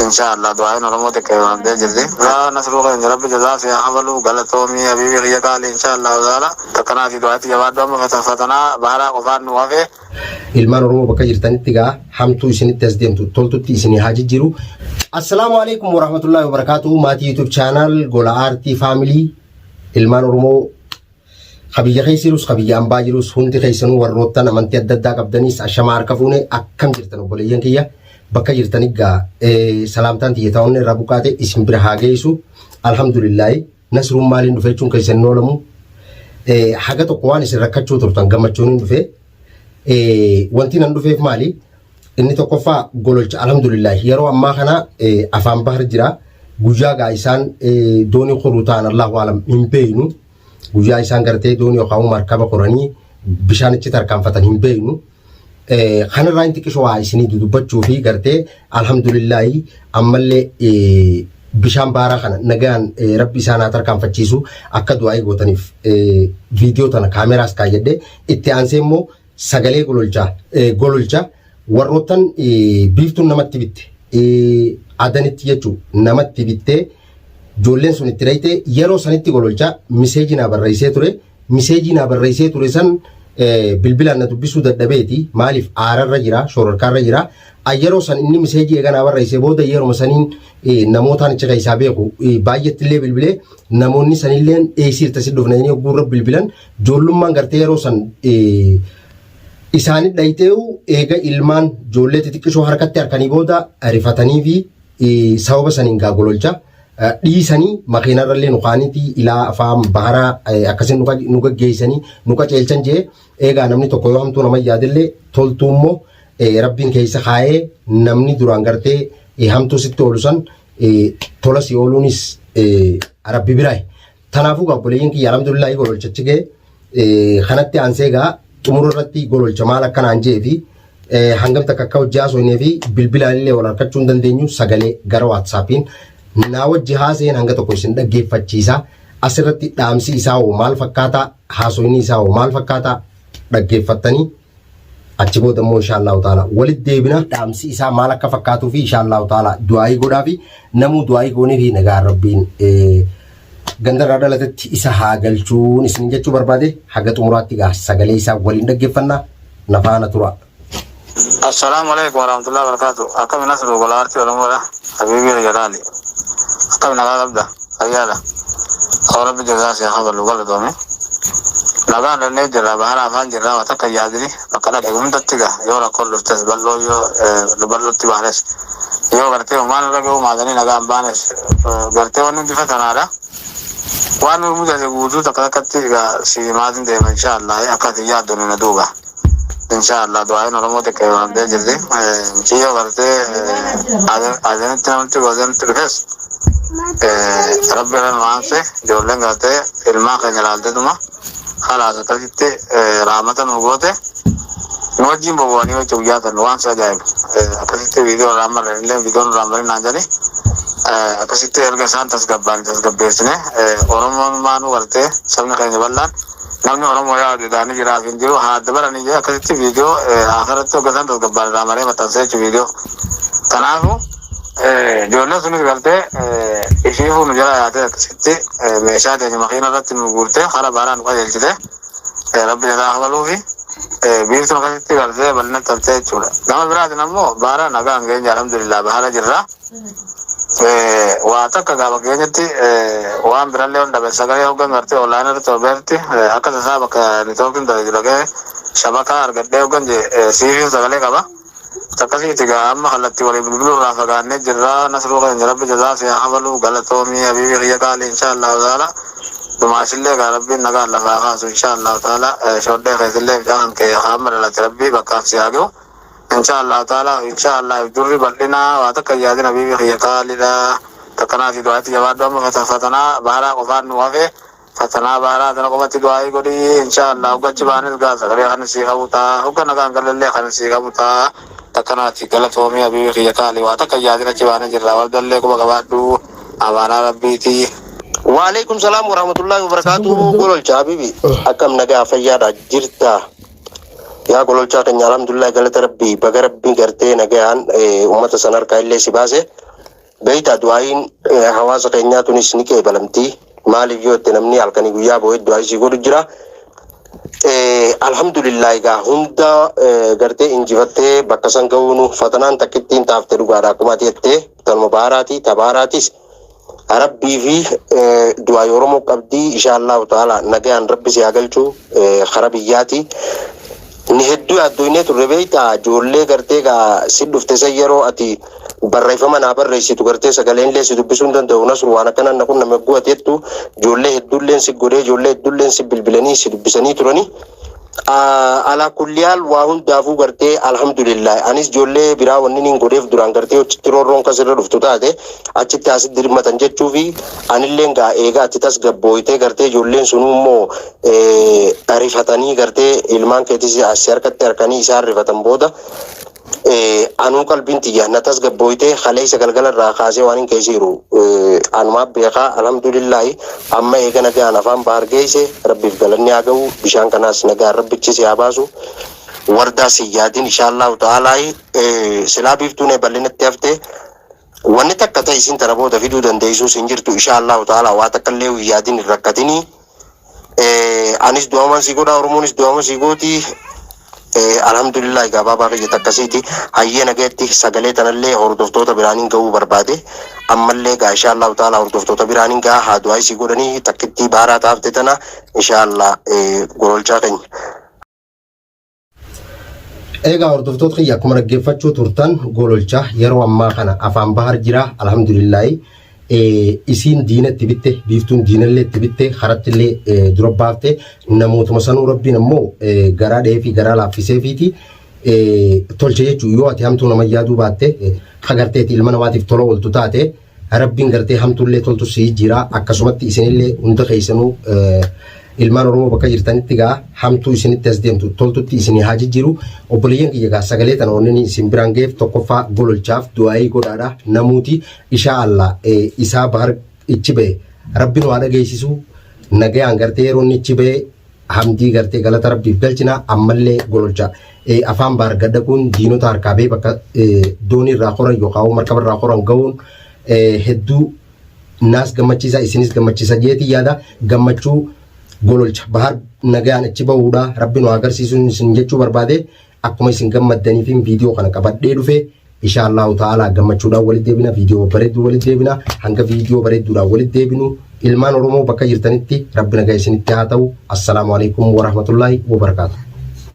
Insha Allah du'aayin Oromoo xiqqeeffamtee jirti. Yaa Nasruu keenya, Rabbi jazaa si haa kafalu. Galatoomii, habiibi kiyya qaali. Insha Allah taala takkanaati du'aatti jabaadhu. Amma fatanaa baharaa qofaan nu hafe. Ilmaan Oromoo bakka jirtanitti gaa hamtuu isinitti as deemtu toltutti isinii haa jijjiiru. Assalaamu alaikum warahmatullahi wabarakatuh. Maatii YouTube channel Gola Aartii Family, ilmaan Oromoo ka biyya keessa jirus, ka biyya ambaa jirus, hundi keessanuu, warroottan amantii adda addaa qabdanis, ashamaa, harka fuune, akkam jirtan obboleeyyan kiyya? Bakka jirtani gaa salaamtaan tiyya ta'uun irraa buqqaate isin bira haa geessu. Alhamdulillaahi, Nasruun maaliin dhufe jechuun keessan hin oolamu. Haga tokko waan isin rakkachuu turtan gammachuun hin dhufe. Wanti nan dhufeef maali? Inni tokkoffaa Gololcha, alhamdulillaahi, yeroo ammaa kana afaan bahar jira. Guyyaa gaa isaan doonii koruu ta'an Allahu alam hin beeynu. Guyyaa isaan gartee doonii yookaan markaba koranii bishaanichi tarkaanfatan hin beeynu. Kanarraa inni xiqqishoo waa isinii dudubbachuu fi gartee alhamdulillaahi, ammallee bishaan baaraa kana nagaan Rabbi isaan haa tarkaanfachiisu akka du'aa'ii gootaniif viidiyoo tana kaameraas kaayyadhe. Itti aansee immoo sagalee Gololcha warroottan Biiftuun namatti bitte, Adanitti jechuu, namatti bittee ijoolleen sun itti dhayite. Yeroo sanitti Gololcha message naa barreessee ture. Message naa barreessee ture san bilbilaan na dubbisuu dadhabeeti. Maaliif? Aararra jira, shororkaarra jira. Yeroo san inni message eega naa barreessee booda yeruma saniin namootaan achi keessaa beeku baay'eetti illee bilbilee, namoonni sanilleen eesiirta si dhufna inni ogguurra bilbilan, ijoollummaan gartee yeroo san isaanii dhayiteewu eega ilmaan ijoollee xixiqqishoo harkatti harkanii booda rifatanii fi sababa saniin gaa Gololcha dhiisanii makiinarrallee nu kaaniiti ilaa afaan baharaa akkasiin nu gaggeessanii nu qaceelchan jee. Eegaa namni tokko yoo hamtuu nama yaadillee, toltuu immoo Rabbiin keessa kaayee, namni duraan gartee hamtuu sitti oolu san tola si ooluunis Rabbi biraayi. Kanaafuu gaa obboleeyyiin kiyya, alhamdulillaahi, Gololchachi ga'e. Kanatti aansee gaa xumura irratti Gololcha maal akkanaan jee fi hangam takka akka hojii haasofnee fi bilbilaan illee wal harkachuu hin dandeenyu, sagalee gara WhatsAppiin naa wajji haaseen hanga tokko isin dhaggeeffachiisa. Asirratti dhaamsi isaa hoo maal fakkaataa? Haasofni isaa hoo maal fakkaataa? Dhaggeeffattanii achi booda immoo insha Allahu taala walitti deebina. Dhaamsi isaa maal akka fakkaatuu fi insha Allahu taala du'aayii godhaa fi namuu du'aayii goonee fi nagaa Rabbiin gandarraa dhalatetti isa haa galchuun isin jechuu barbaade. Haga xumuraatti gaa sagalee isaa waliin dhaggeeffannaa, na faana tura. Assalaamu alaikum warahmatullahi wabarakatuh. Akkami Nasru, Gola Aartii Oromoodha. Habiibii Jalaali. Akkami, nagaa qabda? Fayyaadha. Awwa, Rabbi jazaa si haa kafalu, galatoome. Nagaan dhannee jirra, bahara afaan jirra, waa takka yaadini bakka dhaqe hundatti gaa yoo rakkoon dhuftes, bal'oo yoo bal'ootti baanes, yoo gartee homaan irra ga'uu maadanii nagaan baanes, gartee wanni hundi fatanaadha. Waan nu mudate guutuu takka takkatti egaa si maatiin deema insha Allah akka ati yaaddu nu na duuba. Insha Allah du'aayin Oromoo xiqqeeffamtee jirti. Mucayyoo gartee Adanitti namatti gootanitti dhufes Rabbi irra nu aanse, ijoolleen gartee ilmaan keenya ilaaltetuma khalaas akkasitti raamata nu goote, nu wajjin boba'anii jechuun guyyaa san waan si ajaa'ibu. Akkasitti viidiyoo irraa marre illee, viidiyoon irraa marin naan jedhi. Akkasitti erga isaan tasgabbaan tasgabbeessine, Oromoon maanuu gartee sabni keenya bal'aan namni Oromoo yaadu daanii jiraaf hin jiru haa adda baranii jee, akkasitti viidiyoo akhiratti hogga isaan tasgabbaan irraa maree maxxansee jechuun viidiyoo. Kanaafuu ijoolleen sunis gartee ishiifuu nu jala yaatee akkasitti meeshaa teenya makiina irratti nu guurtee karaa baaraa nu qajeelchite. Rabbi jazaa kafaluufi Biiftuun akkasitti gartee bal'inatti haftee jechuudha. Gama biraatiin ammoo baara nagaan keenya, alhamdulillah, bahara jirra. Waa takka gaafa keenyatti waan birallee hunda dhabe, sagalee hoggan gartee online irratti obeerti akka tasaa bakka networkiin dalagee dhagee shabakaa argadhee hoggan jee siifiin sagalee qaba. Akkasiiti gaa amma kallattii walii bilbiluu irraa fagaannee jirra. Nasruu keenya, Rabbi jazaa si haa kafalu, galatoomii, habiibii kiyya qaali. Insha Allahu taala Dumaashillee gaa Rabbiin nagaan lafaa kaasu insha Allahu taala. Shodhee keetillee mucaan kee hamma dhalate Rabbii bakkaaf si haa gahu. Insha Allahu taala, insha Allah durri bal'inaa waa takka yaadin, habiibii kiyya qaalidha. Takkanaati du'aatti jabaadhu. Amma fatanaa baharaa qofaan nu hafe. Fatanaa baharaa tana qofatti du'aa'ii godhi. Insha Allah hoggachi baanis gaa sagalee kan sii qabu ta'a, hogga nagaan galallee kan sii qabu ta'a. Takkanaati galatoomii, habiibii kiyya qaali. Waa takka yaadin, achi baanee jirra. Waldallee quba qabaadhu, amaanaa Rabbiiti. Waalaikum salam warahmatullahi wabarakatuh. Gololcha habibi. Akkam, nagaa fayyaadha jirta? Yaa Gololchaa keenya, alhamdulillah, galata Rabbii, baga Rabbii gartee nagaan uummata san harkaa illee si baase. Beeyta, du'aayiin hawaasa keenyaa tunis ni qeebalamti. Maaliif yoo itti namni halkanii guyyaa boo'ee du'aayii sii godhu jira. Alhamdulillah, egaa hunda gartee injifattee bakka san ga'uunu fatanaan takkittiin taafte dhugaadha, akkuma ati jettee tanuma baaraati tabaaraatis Rabbii fi du'aayii Oromoo qabdii. Inshaallahu ta'ala nagayaan Rabbi si haa galchu kara biyyaati. Ni hedduu yaaddoynee turre, beektaa, ijoollee gartee gaa si dhufte san yeroo ati barreeffama naa barreessitu gartee sagaleen illee si dubbisuu hin danda'u. Nasru, waan akkanaan na qunname hogguu ati jettu, ijoollee hedduulleen si godhee, ijoollee hedduulleen si bilbilanii si dubbisanii turanii. Alaa kulliyaal, waa hundaafuu gartee alhamdulillah. Anis ijoollee biraa wanni niin godheef duraan gartee achitti roorroon kasirra dhuftu taate achitti asitti dirmatan jechuu fi anilleen gaa eegaa ati tasgabbooytee gartee ijoolleen sunuu immoo rifatanii gartee ilmaan keetis asii harkatti harkanii isaan rifatan booda anuu qalbiin tiyya na tasgabbooytee kaleessa galgala irraa kaasee waan hin keessiiru anumaa beekaa. Alhamdulillahi, amma eega nagaan afaan bahar geesse Rabbiif galanni haa ga'u. Bishaan kanaas nagaan Rabbichi si haa baasu. Wardaa, si yaadin, inshaallahu ta'aalaa silaa biiftuun bal'inatti hafte wanni takka ta'e isin tana booda fiduu dandeessuus hin jirtu. Inshaallahu ta'aalaa, waa takka illee hin yaadin, hin rakkatinii. Anis du'aaman si godha, Oromoonis du'aama si gooti. Alhamdulillah, gabaabaa kiyya takkasiiti. Hayyee, nagayetti. Sagalee tanallee hordoftoota biraaniin ga'uu barbaade. Ammallee gaa inshaallahu ta'ala hordoftoota biraaniin gaa haa du'aa isii godhanii takkittii baaraa taafte tana, inshaallah, gololchaa keenya. Egaa hordoftoota kiyya, akkuma dhaggeeffachuu turtan gololcha yeroo ammaa kana afaan bahar jira, alhamdulillahi. Isiin diina itti bitte, biiftuun diinallee itti bitte, karattillee dura baafte. Namootuma sanuu Rabbiin ammoo garaa dhahee fi garaa laaffisee fiiti tolche jechuun, yoo ati hamtuu nama yaaduu baatte, hagarteeti ilma namaatiif tola ooltu taate, Rabbiin gartee hamtuullee toltu sii jira. Akkasumatti isinillee hunda keessanuu ilmaan Oromoo bakka jirtanitti gaa hamtuu isinitti as deemtu toltutti isinii haa jijjiiru. Obboleeyyan kiyya, gaa sagalee tana wanni isin biraan ga'eef tokkoffaa gololchaaf du'aayii godhaadha namuuti. Ishaa Allah, isaa bahar ichi ba'e Rabbiin waa dhageessisu. Nagayaan gartee yeroo inni ichi ba'e hamdii gartee galata Rabbiif galchina. Ammallee gololcha afaan bahar gadhaquun diinota harkaa ba'ee bakka doonii irraa koran yookaan markaba irraa koran ga'uun hedduu naas gammachiisa, isinis gammachiisa jeetii yaada. Gammachuu gololcha bahar nagayaan achi bahuudha Rabbi nu agarsiisu isin jechuu barbaade. Akkuma isin gammaddaniif viidiyoo kana qabadhee dhufe. Insha Allahu ta'ala gammachuudhaan walitti deebina, viidiyoo bareedduu walitti deebina. Hanga viidiyoo bareedduudhaan walitti deebinu, ilmaan Oromoo bakka jirtanitti Rabbi nagaa isinitti haa ta'u. Assalaamu alaikum warahmatullaahi wabarakaatu.